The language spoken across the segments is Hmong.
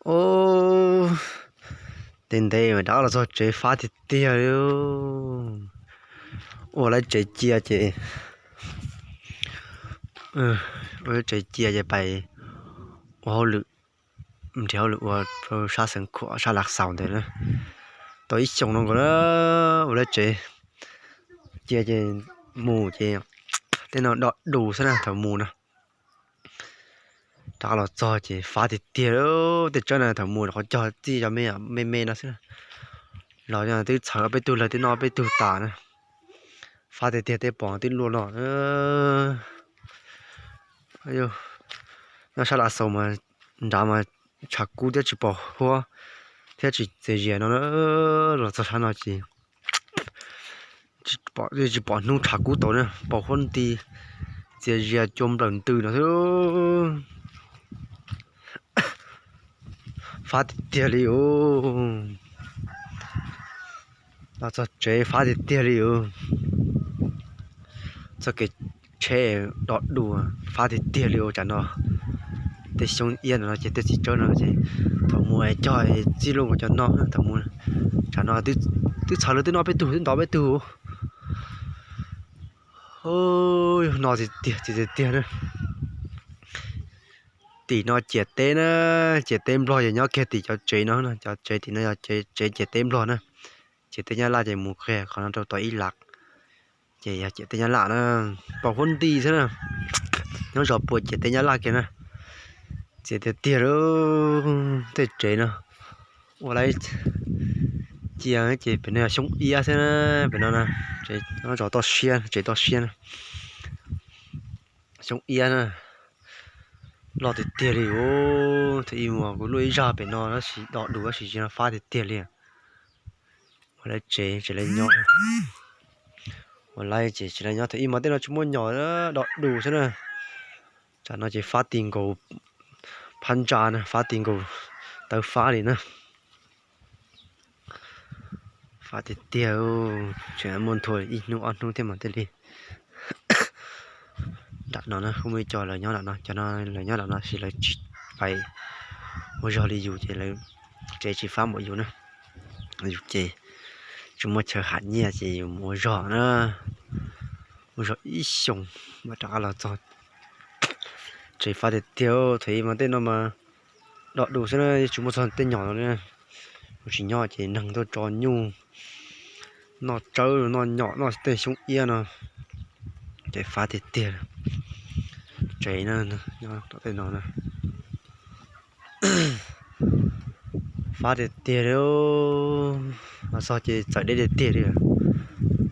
Ub, ntev ntev mas rov qab los txog tsev fab tiag tiag li. Ua lawv tsev cia ces, ua lawv tsev cia ces pais ua hauj lwm, nrhiav hauj lwm ua rau sab Xeev Khuam sab Lav Xaus ntawd na. Tau ib xyoos no nkaus na, ua lawv tsev cia ces mus ces tej no dog dus xwb na thaum mus na. Rov qab los txog ces fab tiag tiag, tej tsawb na thaum mus qhov cog txij cov me me no xwb na. Los twb txhawv peb tug lawm, twb noj peb tug tas na. Fab tiag tiag, tej pom twb luaj no. Nyob sab Lav Xaus mas nrad mas tshav kub thiab tsis pom huab thiab tsis txias zias no, los txog sab no ces tsis pom hnub tshav kub tau na, pom huab nti txias zias cua nplawm ntws no xwb. Fab tiag tiag li os. Los txog tsev fab tiag tiag li os. Txoj kev tsheb dog dus fab tiag tiag li os tsam no. Tej xyoob iab no ces tej txiv tsawb no ces thaum mus cog txij luaj nkaus cov no thaum mus. Tsam no twb txhawv lawm, twb noj peb tug, twb ntov peb tug. No tiag tiag tiag tiag na. Tim no ciam teb na, ciam teb Nplog ces nyob kiag tim cov tsev no, cov tsev tim no yog tsev ciam teb Nplog na. Ciam teb Nyab Laj ces mus kiag qhov no rau tom Ib Lav. Ces yog ciam teb Nyab Laj na, pom huab nti xwb na. Nyob zos puag ciam teb Nyab Laj kiag na. Tiag tiag tiag li, tej tsev no ua lawv cia ces pem no yog xyoob iab xwb na, pem no na. Nyob zos toj siab, tsev toj siab na. Xyoob iab na, loj tiag tiag li os. Thaum ub mas kuv luaj ib zaj pem no tab sis dog dus tab sis tsis no fab tiag tiag li. Ua lawv tsev tsis lawv nyob, ua lawv ces tsis lawv nyob. Thaum ub mas tej no tsis muaj nyom, dog dus xwb na. Tsam no ces fab ti nkaus phab ntsa na, fab ti nkaus tawv fab li na. Fab tiag tiag, tseem muaj nthua ib hnub ob hnub thiab mas thiaj li. Nram no na kuj muaj ib co lawv nyob nram no, cov no lawv nyob nram no sis lawv tsis pais ua zog li yus ces lawv tsev tsis fab npaum yus na. Yus ces tsis muaj chaw hab nyiaj ces yus mus ua zog na. Ua zog ib xyoos mam rov qab los txog. Tsev fab tiag tiag, thaum ub mas tej no mas dog dus xwb na, tsis muaj txog tej nyom no li. Kuv tsis nyob ces neeg tuaj tso nyuj, noj tsawb noj nyom noj tej xyoob iab no. Ces fab tiag tiag. Tsev no, nyob rau tej no na. Fab tiag tiag li. Los txog ces txawm deb tiag tiag li.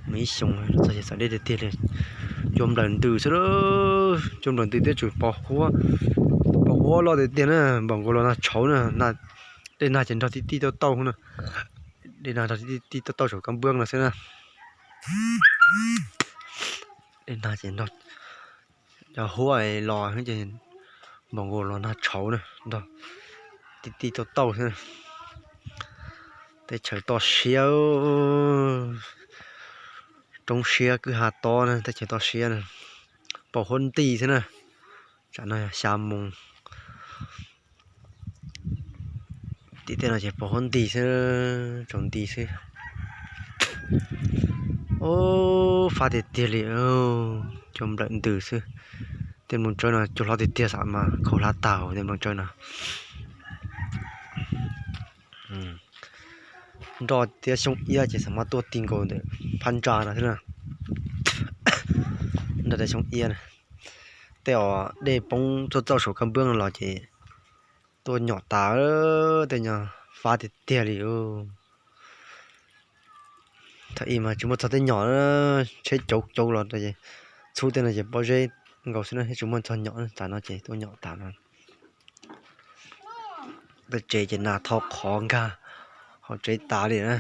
Muaj ib xyoos los txog ces txawm deb tiag tiag li. Cua nplawm ntws xwb, cua nplawm ntws thiab tseem pos huab, pos huab loj tiag tiag na, npaum nkaus los nag tshauv na. Dej nag ces nrog tib tij tauj tauj na. Dej nag nrog tib tij tauj tauj saum kab npab no xwb na. Dej nag ces nrog cov huab los ces npaum nkaus los nag tshauv na, nrog tib tij tauj tauj xwb. Teb chaws toj siab, roob siab kwj ha tob na, teb chaws toj siab na. Pos huab nti xwb na. Tsam no yog xya moos. Tim tej no ces pos huab nti xwb, tsaus nti xwb. Ub, fab tiag tiag li, cua nplawm ntws xwb. Tej nplooj tsawb no cua hlob tiag tiag xav mas khaus hlab tag tej nplooj tsawb no. Nroj thiab xyoob iab ces xav mas tuaj ti nkaus ntawm phab ntsa no xwb na. Nroj thiab xyoob iab na, tej uas dej poob tuaj txauj saum kab npab no los ces tuaj nyom tas, tej no fab tiag tiag li. Thaum ub mas tsis muaj txog tej nyom, tsheb cauv cauv los txhub tej no ces pob zeb nkaus xwb na, tsis muaj txog nyom, tas no ces tuaj nyom tas no. Tej tsev ces nas tho qhov nkag hauv tsev tas li na.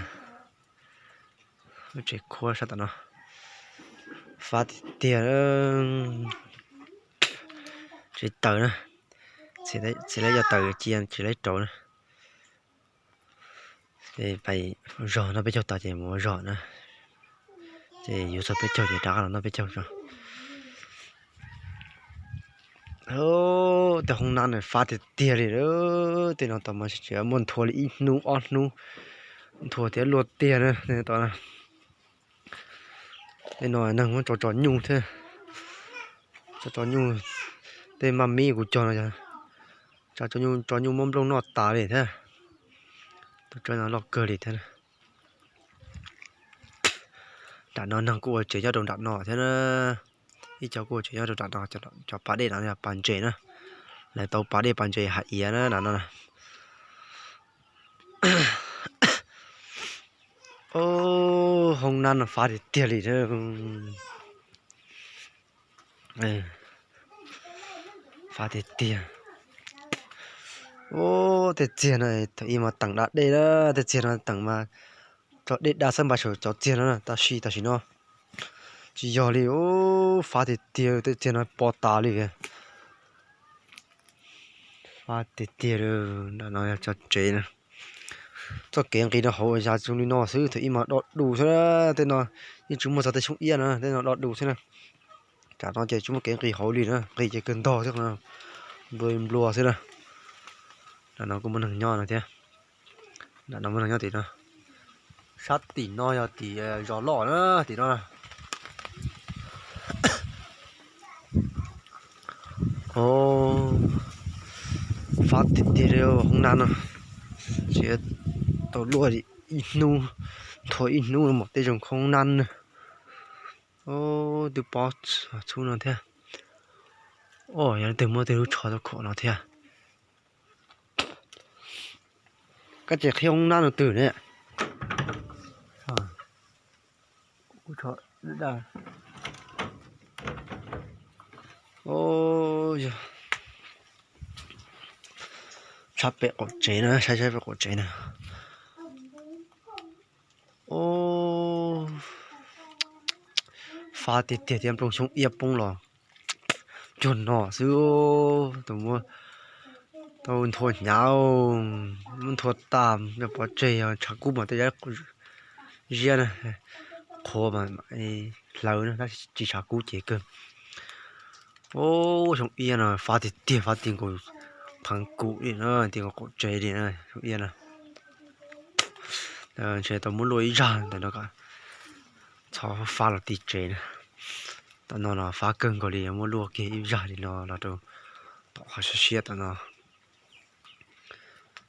Tsev khuab sab tom no fab tiag tiag. Tsev taws na, txiv lawv cov taws cia tsis lawv rauv na. Pais zog noj peb caug tas ces mus ua zog na. Ces yuav txog peb caug ces rov qab los noj peb caug tso. Tej hoob nab no fab tiag tiag li. Tej no tau mas tseem muaj nthua li ib hnub ob hnub, nthua thiab luaj tiag na. Tej no neeg muab tso tso nyuj thiab, tso tso nyuj. Tej maj mib kuv cog no yog tso tso nyuj, tso nyuj muab nplooj noj tas li thiab. Tus tsawb no loj kawg li thiab. Nram no neeg kuj ua tsev nyob rau nram no thiab na. Ib co kuj ua tsev nyob rau nram no, cov pas dej no yog pas ntses na. Lawv tau pas dej pas ntses hais iav na nram no. Hoob nab no fab tiag tiag li. Fab tiag tiag. Tej txiag no thaum ub mas teem da dej na, tej txiag no teem mas tso dej da xab npais saum cov txiag no, tab sis tam sim no tsis yog li. Fab tiag tiag, tej txiag no pob tas li. Fab tiag tiag li. Nram no yog tso tsev na. Txoj kev nqis rau hauv yam zoo li no xwb, thaum ub mas do dus xwb. Tej no yeej tsis muaj txog tej xyoob iab na, tej no do dus xwb na. Tam no ces tsis muaj kev nqis hauv li na, nqis ces kawg ntog xwb, nplua nplua xwb na. Nram no kuj muaj neeg nyob no thiab. Nram no muaj neeg nyob tim no. Sab tim no yog tim zos loj na, tim no. Fab tiag tiag li hoob nab no. Tsis tau luaj ib hnub, nthua ib hnub mam tej zoo hoob nab na. Twb pob txhub no thiab. Yog leej twg muaj tej lub tsho tau khom no thiab. Koj tseem qhib hoob nab no twg ne? Sab pem qaum tsev na, saib saib pem qaum tsev na. Fab tiag tiag thiab, nplooj xyoob iab poob los cuag no xwb. Tus muab tau nthua hnyav, muab nthua tas, yog pov tseg yog tshav kub mas tej zab ziab na, qhuav mas hlawv na, tab sis tsis tshav kub ces kawg. Xyoob iab no fab tiag tiag, fab ti nkaus pheev kum li na, ti nkaus qaum tsev li na, xyoob iab na. Ntshe tau muab luaj ib zag ntawm no kom txhob fab los ti tsev na. Tam no los fab kawg nkaus li, muab luaj kiag ib zag li no los rau tom qhov siab siab tam no.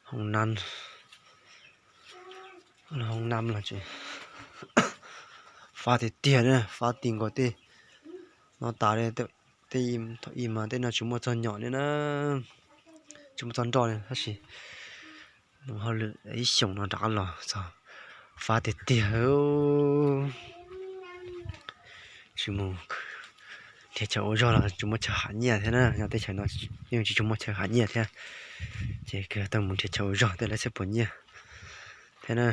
Hoob nab, hoob nab los tseem fab tiag tiag na, fab ti nkaus tej no tas li. Tej thaum ub mas tej no tsis muaj txog nyom li na, tsis muaj txog nroj li, tab sis hauj lwm ib xyoos no rov qab los txog fab tiag tiag. Tsis mus nrhiav chaw ua zog los tsis muaj chaw haj nyiaj thiab na, nyob teb chaws no yeej tsis tshua muaj chaw haj nyiaj thiab, ces kawg tau mus nrhiav chaw ua zog tej lawv thiaj puas nyiaj thiab na.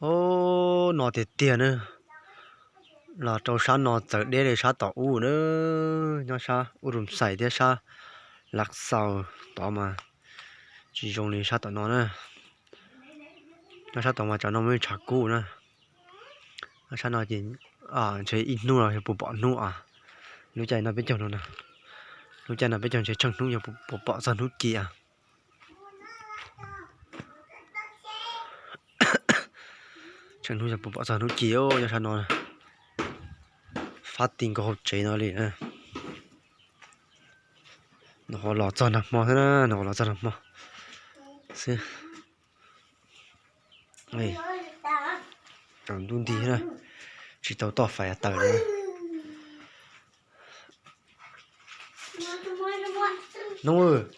Ub, no tiag tiag na, los rau sab no txawv deb li sab tom ub na, nyob sab Ub Rum Xais thiab sab Lav Xaus tod mas tsis zoo li sab tom no na. Nyob sab tom mas cov no muaj tshav kub na. Nyob sab no ces ntshe ib hnub los yog puas pom hnub as. Lub caij no peb caug no na, lub caij no peb caug ntshe tsheej hnub yog puas pom txog hnub ci as. Tsheej hnub yog puas pom txog hnub ci, nyob sab no fab ti nkaus hauv tsev no li. Nws ho los txog nag hmo xwb na, nws ho los txog nag hmo xwb. Tsaus ntuj nti na, tsis tau toj fais tawm li. Nub,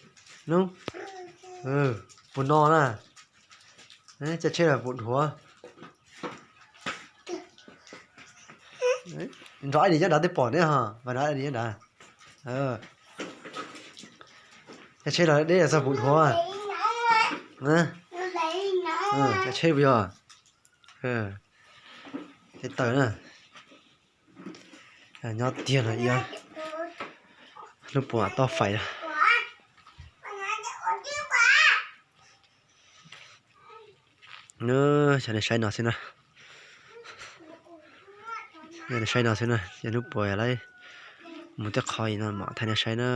nub, puas no na? Cas tsheb los puas dhuav? Nrov ib dim nyob nrad twb pom neb ho, nrov ib dim nyob nrad. Cas tsheb los deb txog puas dhuav? Cas tsheb puas yog? Tawm na. Nyob tiag no, hnub puas toj fais. Xyov nej saib no xwb na. Saib no xwb na, yog hnub puas lawm, mus tej qho no mam thaij nej saib na.